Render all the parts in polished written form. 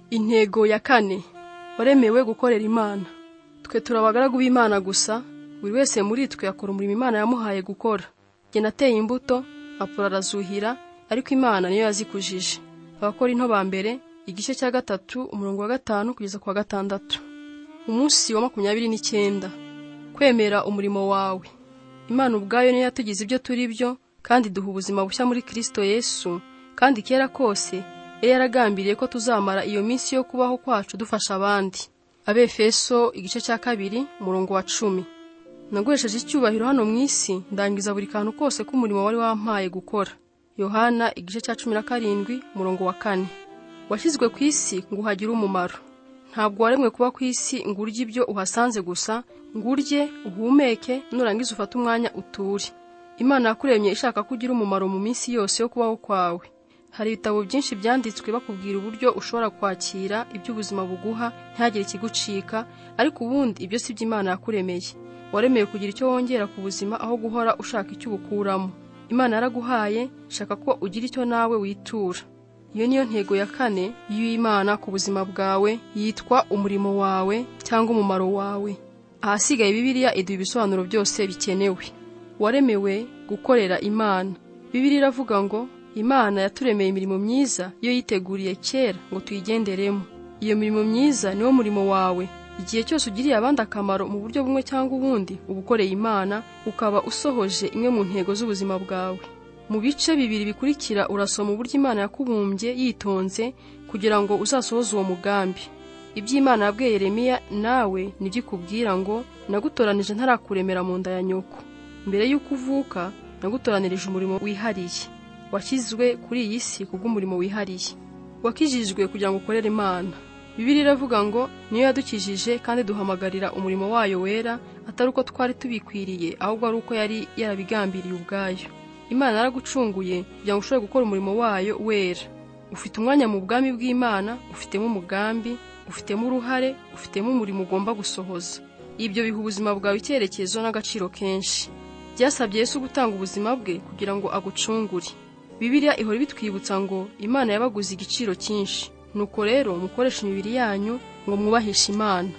Intego ya kane, waremewe gukorera Imana. Twe turi abagaragu b'Imana gusa, buri wese muri twe akora umurimo Imana yamuhaye gukora. Jye nateye imbuto, Apolo arazuhira, ariko Imana niyo yazikujije. Abakorinto ba mbere, igice cya 3, umurongo wa 5 kugeza ku wa 6. Umunsi wa 29. Kwemera umurimo wawe. Imana ubwayo niyo yatugize ibyo turi byo, kandi duha ubuzima bushya muri Kristo Yesu, kandi kera kose yari yaragambiriye ko tuzamara iyo minsi yo kubaho kwacu dufasha abandi. Abefeso igice cya 2, umurongo wa 10. Naguhesheje icyubahiro hano mu isi, ndangiza buri kantu kose k'umurimo wari wampaye gukora. Yohana igice cya 17, umurongo wa 4. Washyizwe ku isi ngo uhagire umumaro. Ntabwo waremwe kuba ku isi ngo urye ibyo uhasanze gusa, ngo urye, uhumeke, nurangiza ufate umwanya uture. Imana yakuremye ishaka ko ugira umumaro mu minsi yose yo kubaho kwawe. Hari ibitabo byinshi byanditswe bakubwira uburyo ushobora kwakira iby'ubuzima buguha ntihagire ikigucika, ariko ubundi ibyo si byo Imana yakuremeye. Waremewe kugira icyo wongera ku buzima aho guhora ushaka icyo ubukuramo. Imana yaraguhaye, shaka ko ugira icyo nawe witura. Iyo niyo ntego ya kane y'Imana ku buzima bwawe, yitwa umurimo wawe cyangwa umumaro wawe. Ahasigaye Bibiliya iduha ibisobanuro byose bikenewe. Waremewe gukorera Imana. Bibiliya iravuga ngo Imana yaturemeye imirimo myiza iyo yiteguriye kera ngo tuyigenderemo. Iyo mirimo myiza niwo murimo wawe. Igihe cyose ugiriye abandi akamaro mu buryo bumwe cyangwa ubundi, uba ukoreye Imana, ukaba usohoje imwe mu ntego z'ubuzima bwawe. Mu bice bibiri bikurikira urasoma uburyo Imana yakubumbye yitonze kugira ngo uzasohoze uwo mugambi. Ibyo Imana yabwiye Yeremiya nawe nibyo ikubwira ngo nagutoranije ntarakuremera mu nda ya nyoko. Mbere y'uko uvuka nagutoranirije umurimo wihariye. Washyizwe kuri iyi si kubw'umurimo wihariye. Wakijijwe kugira ngo ukorere Imana. Bibiliya iravuga ngo niyo yadukijije kandi duhamagarira umurimo wayo wera, atari uko twari tubikwiriye, ahubwo ari uko yari yarabigambiriye ubwayo. Imana yaragucunguye kugira ngo ushobore gukora umurimo wayo wera. Ufite umwanya mu bwami bw'Imana, ufitemo umugambi, ufitemo uruhare, ufitemo umurimo ugomba gusohoza. Ibyo biha ubuzima bwawe icyerekezo n'agaciro kenshi. Byasabye Yesu gutanga ubuzima bwe kugira ngo agucungure. Bibiliya ihora ibitwibutsa ngo Imana yabaguze igiciro cyinshi. Nuko rero mukoresha imibiri yanyu ngo mwubahishe Imana.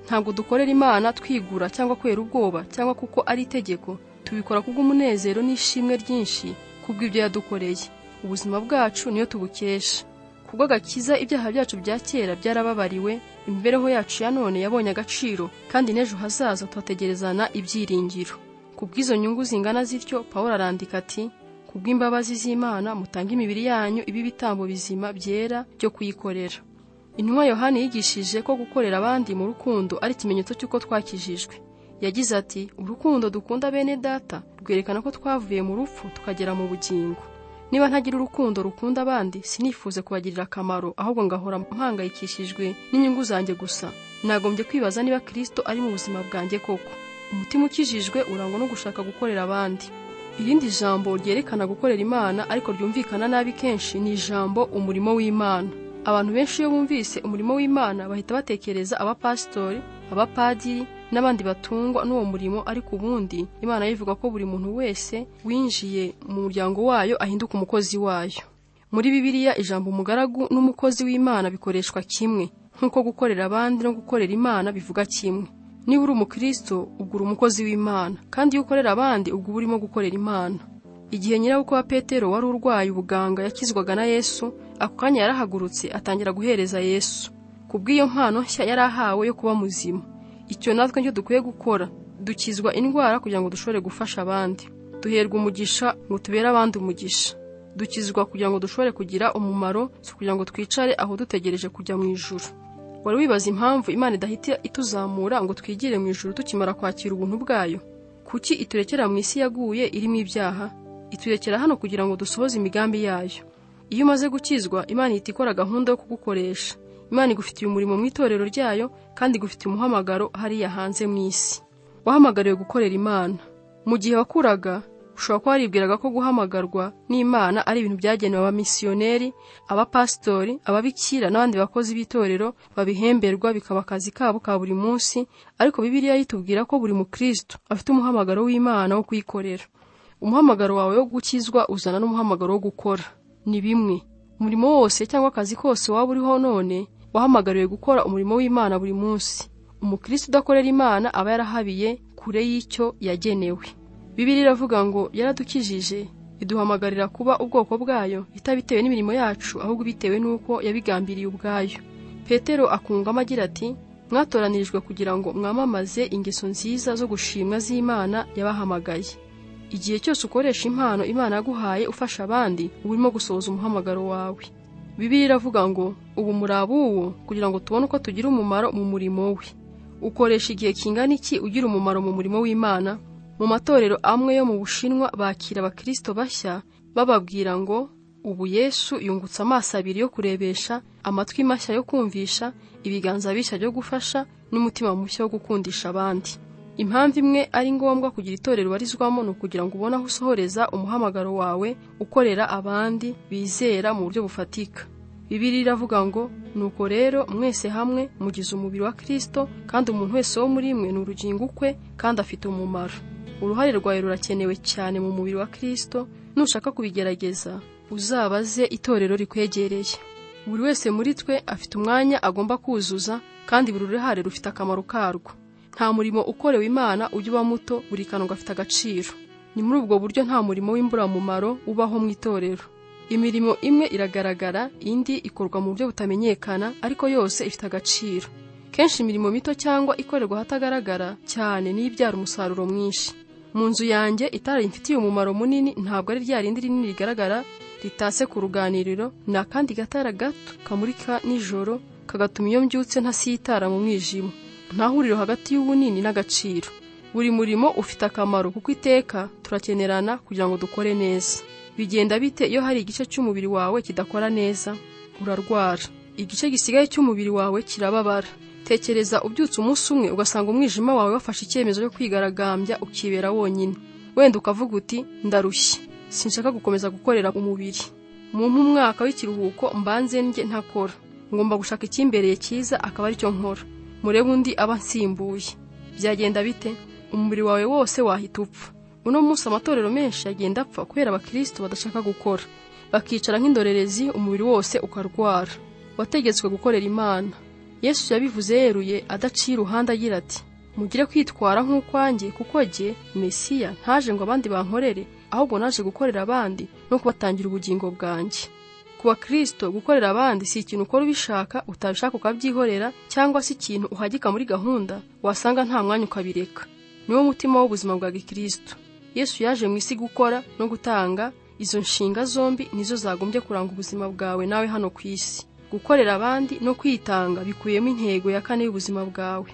Ntabwo dukorera Imana twigura cyangwa kwera ubwoba cyangwa kuko ari itegeko, tubikora kubw'umunezero n'ishimwe ryinshi kubw'ibyo yadukoreye. Ubuzima bwacu niyo tubukesha. Kubw'agakiza ibyaha byacu bya kera byarababariwe, imibereho yacu ya none yabonye agaciro, kandi n'ejo hazaza tuhategerezana ibyiringiro. Kubw'izo nyungu zingana zityo, Pawulo arandika ati: kubw'imbabazi z'Imana mutange imibiri yanyu ibe ibitambo bizima byera byo kuyikorera. Intumwa Yohani yigishije ko gukorera abandi mu rukundo ari ikimenyetso cy'uko twakijijwe. Yagize ati: urukundo dukunda bene data rwerekana ko twavuye mu rupfu tukagera mu bugingo. Niba ntagira urukundo rukunda abandi, sinifuze kubagirira akamaro, ahubwo ngahora mpangayikishijwe n'inyungu zanjye gusa. Nagombye kwibaza niba Kristo ari mu buzima bwanjye koko. Umutima ukijijwe urangwa no gushaka gukorera abandi. Irindi jambo ryerekana gukorera Imana ariko ryumvikana nabi kenshi ni ijambo umurimo w'Imana. Abantu benshi iyo bumvise umurimo w'Imana bahita batekereza abapasitori, abapadiri n'abandi batungwa n'uwo murimo, ariko ubundi Imana yivuga ko buri muntu wese winjiye mu muryango wayo ahinduka umukozi wayo. Muri Bibiliya ijambo umugaragu n'umukozi w'Imana bikoreshwa kimwe, nk'uko gukorera abandi no gukorera Imana bivuga kimwe. Niba uri umukristo ubwo uri umukozi w'Imana, kandi iyo ukorera abandi ubwo uba urimo gukorera Imana. Igihe nyirabukwe wa Petero wari urwaye ubuganga yakizwaga na Yesu, ako kanya yarahagurutse atangira guhereza Yesu kubw'iyo mpano nshya yari ahawe yo kuba muzima. Icyo natwe nicyo dukwiye gukora. Dukizwa indwara kugira ngo dushobore gufasha abandi. Duherwa umugisha ngo tubere abandi umugisha. Dukizwa kugira ngo dushobore kugira umumaro, si kugira ngo twicare aho dutegereje kujya mu ijuru. Wari wibaza impamvu Imana idahita ituzamura ngo twigire mu ijuru tukimara kwakira ubuntu bwayo? Kuki iturekera mu isi yaguye irimo ibyaha? Iturekera hano kugira ngo dusohoze imigambi yayo. Iyo umaze gukizwa, Imana ihita ikora gahunda yo kugukoresha. Imana igufitiye umurimo mu itorero ryayo, kandi igufitiye umuhamagaro hariya hanze mu isi. Wahamagariwe gukorera Imana. Mu gihe wakuraga, ushobora kuba waribwiraga ko guhamagarwa n'Imana ari ibintu byagenewe abamisiyoneri, abapasitori, ababikira n'abandi bakozi b'itorero babihemberwa bikaba akazi kabo ka buri munsi, ariko Bibiliya yitubwira ko buri mukristo afite umuhamagaro w'Imana wo kuyikorera. Umuhamagaro wawe wo gukizwa uzana n'umuhamagaro wo gukora. Ni bimwe. Umurimo wose cyangwa akazi kose waba uriho none Wahamagariwe gukora umurimo w'Imana buri munsi. Umukristo udakorera Imana aba yarahabiye kure y'icyo yagenewe. Bibiliya iravuga ngo yaradukijije, iduhamagarira kuba ubwoko bwayo, itabitewe n'imirimo yacu, ahubwo bitewe n'uko yabigambiriye ubwayo. Petero akungamo agira ati: "Mwatoranirijwe kugira ngo mwamamaze ingeso nziza zo gushimwa z'Imana yabahamagaye." Igihe cyose ukoresha impano Imana yaguhaye ufasha abandi, uba urimo gusohoza umuhamagaro wawe. Bibiliya iravuga ngo ubu muri abuwo kugira ngo tubone uko tugira umumaro mu murimo we. Ukoresha igihe kingana iki ugira umumaro mu murimo w'Imana? Mu matorero amwe yo mu Bushinwa bakira abakristo bashya bababwira ngo ubu Yesu yungutse amaso abiri yo kurebesha, amatwi mashya yo kumvisha, ibiganza bishya byo gufasha, n'umutima mushya wo gukundisha abandi. Impamvu imwe ari ngombwa kugira itorero ubarizwamo ni ukugira ngo ubone aho usohoreza umuhamagaro wawe ukorera abandi bizera mu buryo bufatika. Bibiliya iravuga ngo nuko rero mwese hamwe mugize umubiri wa Kristo, kandi umuntu wese wo muri mwe ni urugingo ukwe kandi afite umumaro. Uruhare rwawe rurakenewe cyane mu mubiri wa Kristo. Nushaka kubigerageza uzabaze itorero rikwegereye. Buri wese muri twe afite umwanya agomba kuzuza, kandi buri ruhare rufite akamaro karwo. Nta murimo ukorewe Imana ujya uba muto, buri kantu gafite agaciro. Ni muri ubwo buryo nta murimo w'imburamumaro ubaho mu itorero. Imirimo imwe iragaragara, indi ikorwa mu buryo butamenyekana, ariko yose ifite agaciro. Kenshi imirimo mito cyangwa ikorerwa ahatagaragara cyane niyo ibyara umusaruro mwinshi. Mu nzu yanjye itara rimfitiye umumaro munini ntabwo ari rya rindi rinini rigaragara ritatse ku ruganiriro, ni akandi gatara gato kamurika nijoro kagatuma iyo mbyutse ntasitara mu mwijima. Nta huriro hagati y'ubunini n'agaciro. Buri murimo ufite akamaro kuko iteka turakenerana kugira ngo dukore neza. Bigenda bite iyo hari igice cy'umubiri wawe kidakora neza? Urarwara. Igice gisigaye cy'umubiri wawe kirababara. Tekereza ubyutse umunsi umwe ugasanga umwijima wawe wafashe icyemezo cyo kwigaragambya ukibera wonyine. Wenda ukavuga uti ndarushye, sinshaka gukomeza gukorera umubiri. Mumpe umwaka w'ikiruhuko mbanze njye ntakora. Ngomba gushaka ikimbereye cyiza akaba aricyo nkora. Murebe undi aba nsimbuye. Byagenda bite? Umubiri wawe wose wahita upfa. Uno munsi amatorero menshi agenda apfa kubera abakristo badashaka gukora, bakicara nk'indorerezi, umubiri wose ukarwara. Wategetswe gukorera Imana. Yesu yabivuze yeruye adaciye iruhande agira ati: mugire kwitwara nk'ukwanjye, kuko jye Mesiya ntaje ngo abandi bankorere, ahubwo naje gukorera abandi no kubatangira ubugingo bwanjye. Ku bakristo gukorera abandi si ikintu ukora ubishaka, utabishaka ukabyihorera, cyangwa se ikintu uhagika muri gahunda wasanga nta mwanya ukabireka. Niwo mutima w'ubuzima bwa gikristo. Yesu yaje mu isi gukora no gutanga. Izo nshinga zombi nizo zagombye kuranga ubuzima bwawe nawe hano ku isi. Gukorera abandi no kwitanga bikubiyemo intego ya kane y'ubuzima bwawe.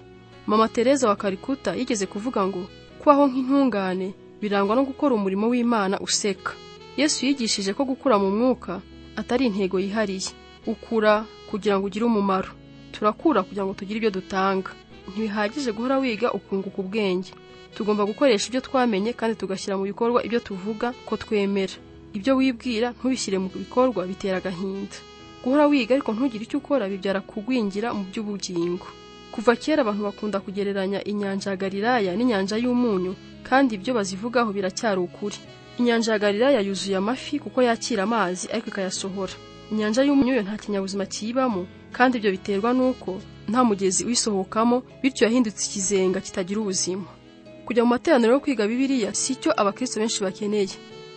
Mama Teresa wa Calcutta yigeze kuvuga ngo kubaho nk'intungane birangwa no gukora umurimo w'Imana useka. Yesu yigishije ko gukura mu mwuka atari intego yihariye. Ukura kugira ngo ugire umumaro. Turakura kugira ngo tugire ibyo dutanga. Ntibihagije guhora wiga ukunguka ubwenge. Tugomba gukoresha ibyo twamenye kandi tugashyira mu bikorwa ibyo tuvuga ko twemera. Ibyo wibwira ntubishyire mu bikorwa bitera agahinda. Guhora wiga ariko ntugire icyo ukora bibyara kugwingira mu by'ubugingo. Kuva kera abantu bakunda kugereranya inyanja ya Galilaya n'inyanja y'umunyu, kandi ibyo bazivugaho biracyari ukuri. Inyanja ya Galilaya yuzuye amafi kuko yakira amazi ariko ikayasohora. Inyanja y'umunyu yo nta kinyabuzima kiyibamo, kandi ibyo biterwa n'uko nta mugezi uyisohokamo, bityo yahindutse ikizenga kitagira ubuzima. Kujya mu materaniro yo kwiga Bibiliya si cyo abakristo benshi bakeneye.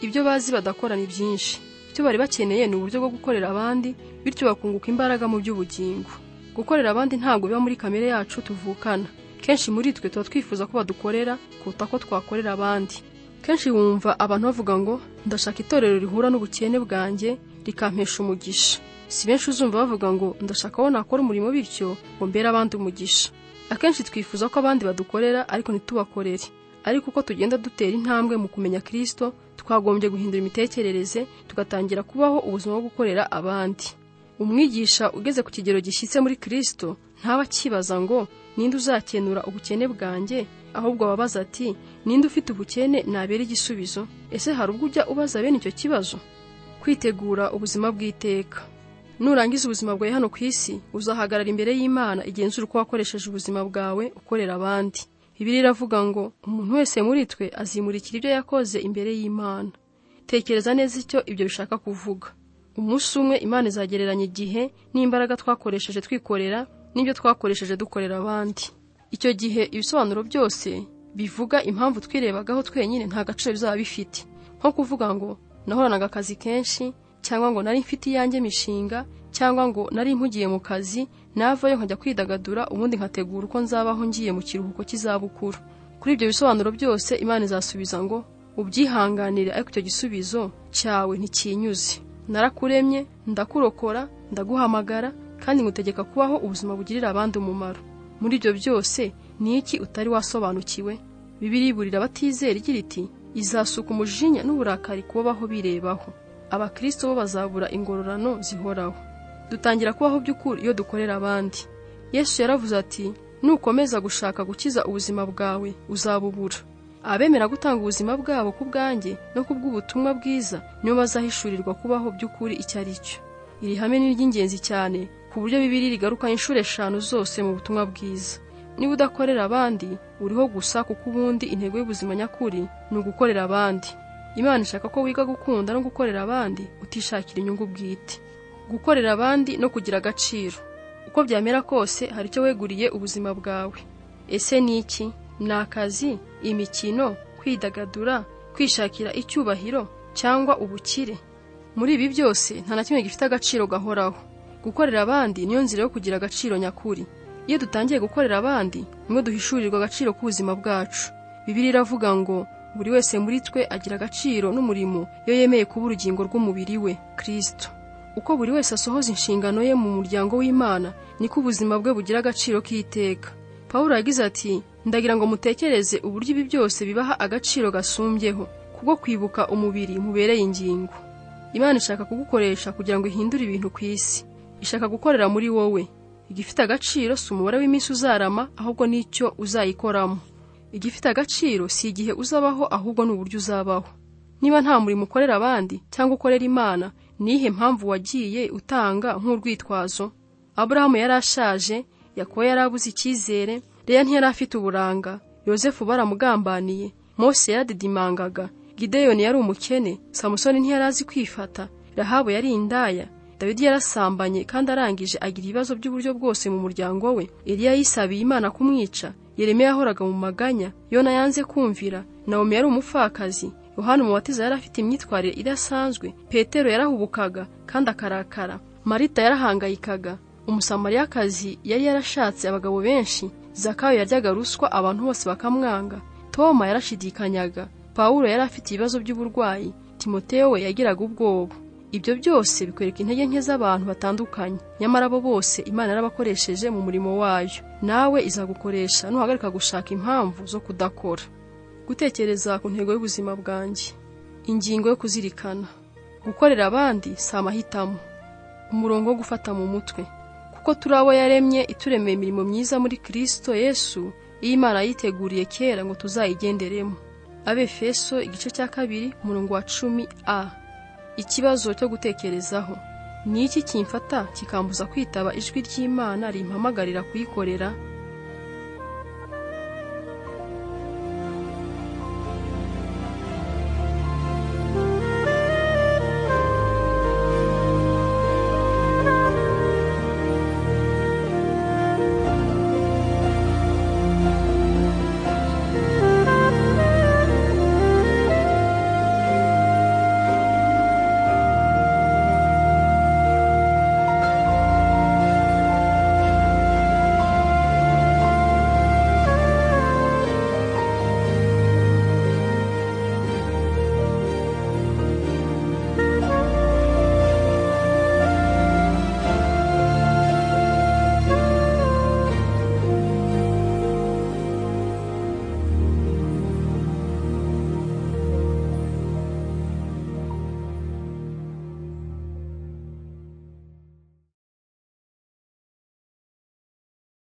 Ibyo bazi badakora ni byinshi. Icyo bari bakeneye ni uburyo bwo gukorera abandi, bityo bakunguka imbaraga mu by'ubugingo. Gukorera abandi ntabwo biba muri kamere yacu tuvukana. Kenshi muri twe tuba twifuza ko badukorera kuruta ko twakorera abandi. Kenshi wumva abantu bavuga ngo ndashaka itorero rihura n'ubukene bwanjye rikampesha umugisha. Si benshi uzumva bavuga ngo ndashaka aho nakora umurimo bityo ngo mbere abandi umugisha. Akenshi twifuza ko abandi badukorera ariko ntitubakorere. Ariko uko tugenda dutera intambwe mu kumenya Kristo, twagombye guhindura imitekerereze tugatangira kubaho ubuzima bwo gukorera abandi. Umwigisha ugeze ku kigero gishyitse muri Kristo ntaba akibaza ngo ninde uzakenura ubukene bwanjye, ahubwo ababaza ati ninde ufite ubukene nabera igisubizo. Ese hari ubwo ujya ubaza bene icyo kibazo? Kwitegura ubuzima bw'iteka. Nurangiza ubuzima bwawe hano ku isi, uzahagarara imbere y'Imana igenzura uko wakoresheje ubuzima bwawe ukorera abandi. Bibiliya iravuga ngo umuntu wese muri twe azimurikira ibyo yakoze imbere y'Imana. Tekereza neza icyo ibyo bishaka kuvuga. Umunsi umwe Imana izagereranya igihe n'imbaraga twakoresheje twikorera n'ibyo twakoresheje dukorera abandi. Icyo gihe ibisobanuro byose bivuga impamvu twirebagaho twenyine nta gaciro bizaba bifite, nko kuvuga ngo nahoranaga akazi kenshi, cyangwa ngo nari mfite iyanjye mishinga, cyangwa ngo nari mpugiye mu kazi navayo nkajya kwidagadura, ubundi nkategura uko nzabaho ngiye mu kiruhuko cy'izabukuru. Kuri ibyo bisobanuro byose Imana izasubiza ngo ubyihanganire, ariko icyo gisubizo cyawe ntikinyuze. Narakuremye, ndakurokora, ndaguhamagara, kandi ngutegeka kubaho ubuzima bugirira abandi umumaro. Muri ibyo byose ni iki utari wasobanukiwe? Bibiliya iburira abatizera igira iti izasuka umujinya n'uburakari kubabaho birebaho. Abakristo bo bazabura ingororano zihoraho. Dutangira kubaho by'ukuri iyo dukorera abandi. Yesu yaravuze ati nukomeza gushaka gukiza ubuzima bwawe uzabubura. Abemera gutanga ubuzima bwabo ku bwanjye no ku bw'ubutumwa bwiza nibo bazahishurirwa kubaho by'ukuri icyo ari cyo. Iri hame ni iry'ingenzi cyane ku buryo Bibiliya rigaruka inshuro 5 zose mu butumwa bwiza. Niba udakorera abandi uriho gusa, kuko ubundi intego y'ubuzima nyakuri ni ugukorera abandi. Imana ishaka ko wiga gukunda no gukorera abandi utishakira inyungu bwite. Gukorera abandi no kugira agaciro. Uko byamera kose hari icyo weguriye ubuzima bwawe. Ese ni iki? Ni akazi, imikino, kwidagadura, kwishakira icyubahiro cyangwa ubukire? Muri ibi byose nta na kimwe gifite agaciro gahoraho. Gukorera abandi niyo nzira yo kugira agaciro nyakuri. Iyo dutangiye gukorera abandi nimwe duhishurirwa agaciro k'ubuzima bwacu. Bibiliya iravuga ngo buri wese muri twe agira agaciro n'umurimo iyo yemeye kuba urugingo rw'umubiri we, Kristo. Uko buri wese asohoza inshingano ye mu muryango w'Imana, niko ubuzima bwe bugira agaciro k'iteka. Pawulo yagize ati ndagira ngo mutekereze uburyo ibi byose bibaha agaciro gasumbyeho, kubwo kwibuka umubiri mubereye ingingo. Imana ishaka kugukoresha kugira ngo ihindure ibintu ku isi. Ishaka gukorera muri wowe. Igifite agaciro si umubare w'iminsi uzarama, ahubwo n'icyo uzayikoramo. Igifite agaciro si igihe uzabaho, ahubwo ni uburyo uzabaho. Niba nta murimo ukorera abandi cyangwa ukorera Imana, nihe mpamvu wagiye utanga nk'urwitwazo? Aburahamu yari ashaje, Yakobo yari abuze icyizere, Leya ntiyari afite uburanga, Yosefu baramugambaniye, Mose yaradidimangaga, Gideyoni yari umukene, Samusoni ntiyari azi kwifata, Rahabu yari indaya, Dawidi yarasambanye kandi arangije agira ibibazo by'uburyo bwose mu muryango we, Eliya yisabiye Imana kumwica, Yeremiya yahoraga mu maganya, Yona yanze kumvira, Nawomi yari umupfakazi, Yohana Umubatiza yari afite imyitwarire idasanzwe, Petero yarahubukaga kandi akarakara, Marita yarahangayikaga, Umusamariyakazi yari yarashatse abagabo benshi, Zakayo yaryaga ruswa abantu bose bakamwanga, Toma yarashidikanyaga, Pawulo yari afite ibibazo by'uburwayi, Timoteyo we yagiraga ubwoba. Ibyo byose bikwereka intege nke z'abantu batandukanye, nyamara abo bose Imana yarabakoresheje mu murimo wayo. Nawe izagukoresha nuhagarika gushaka impamvu zo kudakora. Gutekereza ku ntego y'ubuzima bwanjye. Ingingo yo kuzirikana. Gukorera abandi si amahitamo. Umurongo wo gufata mu mutwe. Kuko turi abo yaremye ituremeye imirimo myiza muri Kristo Yesu, iyi Imana yiteguriye kera ngo tuzayigenderemo. Abefeso igice cya 2 umurongo wa 10a. Ikibazo cyo gutekerezaho. Ni iki kimfata kikambuza kwitaba ijwi ry'Imana rimpamagarira kuyikorera?